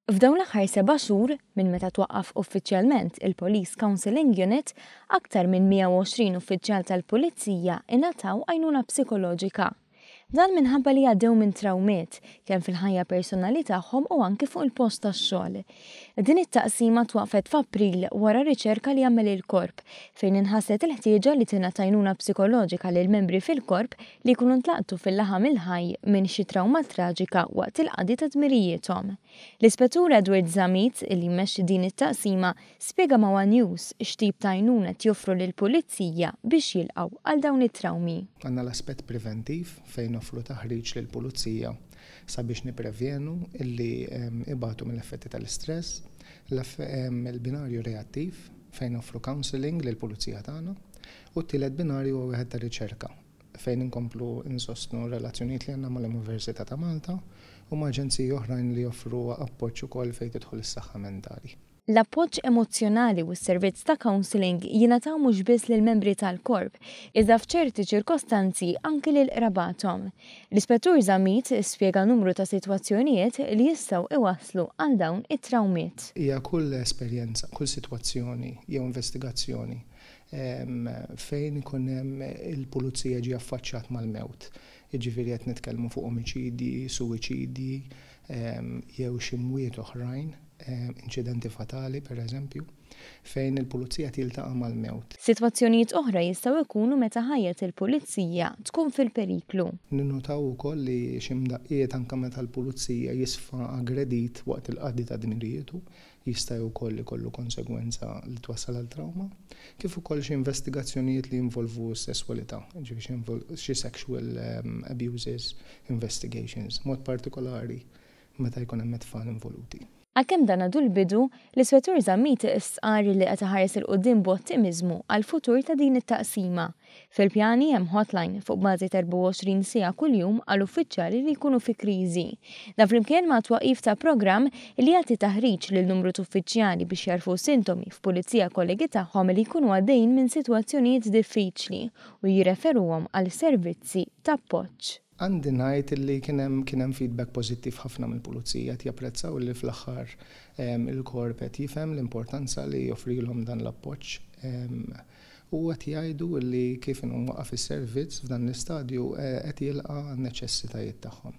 F'dawn l-aħħar seba' xhur, minn meta twaqqaf uffiċjalment il-Police Counselling Unit, aktar minn 120 uffiċjal tal-Pulizija ingħataw għajnuna psikoloġika. Dan minħabba li għaddew minn trawmiet, kemm fil-ħajja personali tagħhom u anki fuq il-post tax-xogħol. Din it-taqsima twaqqfet f'April wara riċerka li għamel il-Korp, fejn inħasset il-ħtieġa li tingħata għajnuna psikoloġika lil membri fil-Korp li jkunu ntlaqtu fil-laħam il-ħaj minn xi trawma traġika waqt il-qadi ta' dmirijiethom. L-Ispettur Edward Zammit, li jmexxi din it-taqsima, spjega ma' one News x'tip ta' għajnuna qed joffru lill-Pulizija biex jilqgħu għal dawn it-trawmi. Għandna l-aspett preventiv fejn noffru taħriġ lill-Pulizija sabiex nipprevjenu illi ibatu mill-effetti tal-istress, il-binarju reattiv fejn noffru counselling lill-Pulizija tagħna u t-tielet binarju huwa wieħed ta' riċerka fejn inkomplu nsostnu r-relazzjonijiet li għandna mal-Università ta' Malta u ma' aġenziji oħrajn li joffru appoġġ ukoll fejn tidħol is-saħħa mentali. L-appoġġ emozzjonali u s-servizz ta' counselling jingħataw mhux biss lill-membri tal-Korp, iżda f'ċerti ċirkostanzi anki lil qrabathom. L-Ispettur Zammit spjega numru ta' sitwazzjonijiet li jistgħu iwasslu għal dawn it-trawmiet. Hija kull esperjenza, kull sitwazzjoni jew investigazzjoni fejn ikun hemm il-pulizija ġie affaċċjat mal-mewt. Jiġifieri qed nitkellmu fuq omiċidji, suwiċidji jew xi mwiet oħrajn, inċidenti fatali pereżempju, fejn il-pulizija qed jiltaqa' mal-mewt. Sitwazzjonijiet oħra jistgħu jkunu meta ħajjet il-pulizija tkun fil-periklu. Ninnutaw ukoll li xi mdaqqiet anke meta l-pulizija jisfa aggredit waqt il-qadi ta' dmirijietu, Jista' wkoll ikollu konsegwenza li twassal għal trawma, kif ukoll xi investigazzjonijiet li jinvolvu s-sesswalità, jiġifieri xi sexual abuses investigations, b'mod partikolari meta jkun hemm it-tfal involuti. Għalkemm dan għadu l-bidu, l-Ispettur Zammit stqarr li qed iħares 'il quddiem b'ottimiżmu għall-futur ta' din it-taqsima. Fil-pjani hemm hotline fuq bażi ta' 24 siegħa kuljum għal uffiċjali li jkunu fi kriżi. Dan flimkien ma' twaqqif ta' programm li jagħti taħriġ lil numru t'uffiċjali biex jagħrfu sintomi f'pulizija kollegi tagħhom li jkunu għaddejjin minn sitwazzjonijiet diffiċli u jirreferuhom għal servizzi t'appoġġ. Għandi ngħid li kien hemm kien hemm feedback pożittiv ħafna mill-pulizija, qed japprezzaw li fl-aħħar il-Korp qed jifhem l-importanza li joffrilhom dan l-appoġġ u qed jgħidu li kif inhu mwaqqaf is-servizz f'dan l-istadju qed jilqa' għan-neċessitajiet tagħhom.